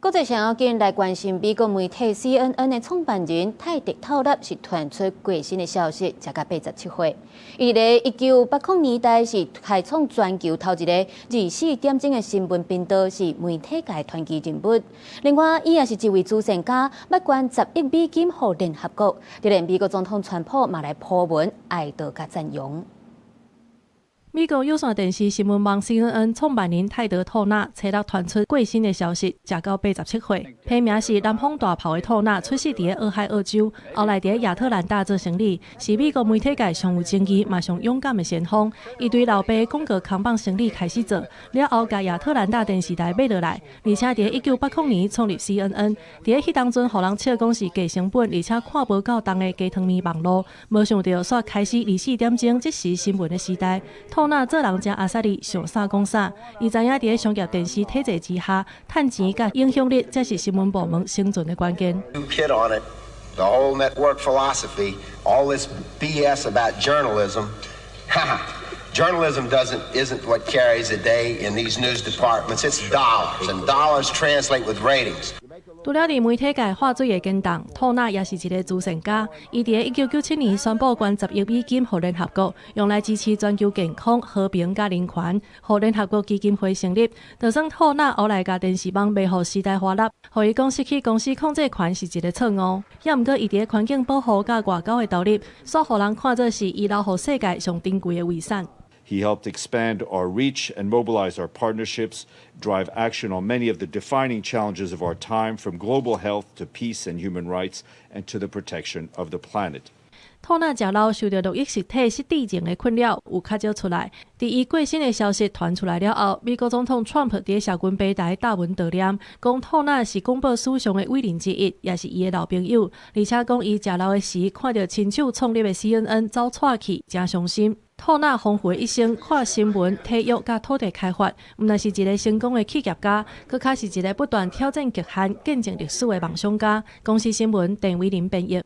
國際上要緊來關心美國媒體 CNN 的創辦人泰迪透納是傳出過身的消息，才到87歲。伊佇1980年代是開創全球頭一個24點鐘的新聞頻道，是媒體界傳奇人物。另外，伊也是一位慈善家，捌捐10億美金予聯合國。就連美國總統川普嘛來 po 文哀悼佮讚揚。美國有線電視新聞網 CNN 創辦人泰德·托納初六傳出過身的消息，食到87歲。彼名是南方大炮的托納，出世佇俄亥俄州，後來佇亞特蘭大做生理，是美國媒體界上有爭議嘛上勇敢的先鋒。伊對老爸廣告扛棒生理開始做，了後共亞特蘭大電視台買落來，而且佇1980年創立 CNN。佇彼當陣，予人笑講是低成本，而且看無夠重的雞湯麵網路，無想著煞開始24點鐘即時新聞的時代。托納做人誠阿莎力，想啥講啥。伊知影佇商業電視體制之下，趁錢佮影響力，才是新聞部門生存的關鍵。 Hit on it, the whole network philosophy, all this BS about journalism. Journalism doesn't isn't what carries the day in these news departments. It's dollars, and dollars translate with ratings. 除了佇媒體界畫水會堅動，托納也是一个慈善家。伊佇1997年宣布捐10億美金予聯合國，用來支持全球健康、和平佮人權，予聯合國基金會成立。就算托納後來共電視網賣予時代華納，予伊講失去公司控制權是一个錯誤。也毋過伊佇環境保護佮外交的投入，煞予人看做是伊留予世界上珍貴的遺產。 He helped expand our reach and mobilize our partnerships, drive action on many of the defining challenges of our time, from global health to peace and human rights, and to the protection of the planet. 托納食老受著路易氏體失智症的困擾，有較少出來。佇伊過身的消息傳出來了後，美國總統川普佇社群平台貼文悼念，講托納是廣播史上的偉人之一，也是伊的老朋友。而且講伊食老的時，看著親手創立的 CNN 走掣去，誠傷心。托納豐富的一生，跨新聞、體育佮土地開發，毋但是一个成功的企業家，閣較是一个不斷挑戰極限、見證歷史的夢想家。公視新聞，鄧偉林編譯。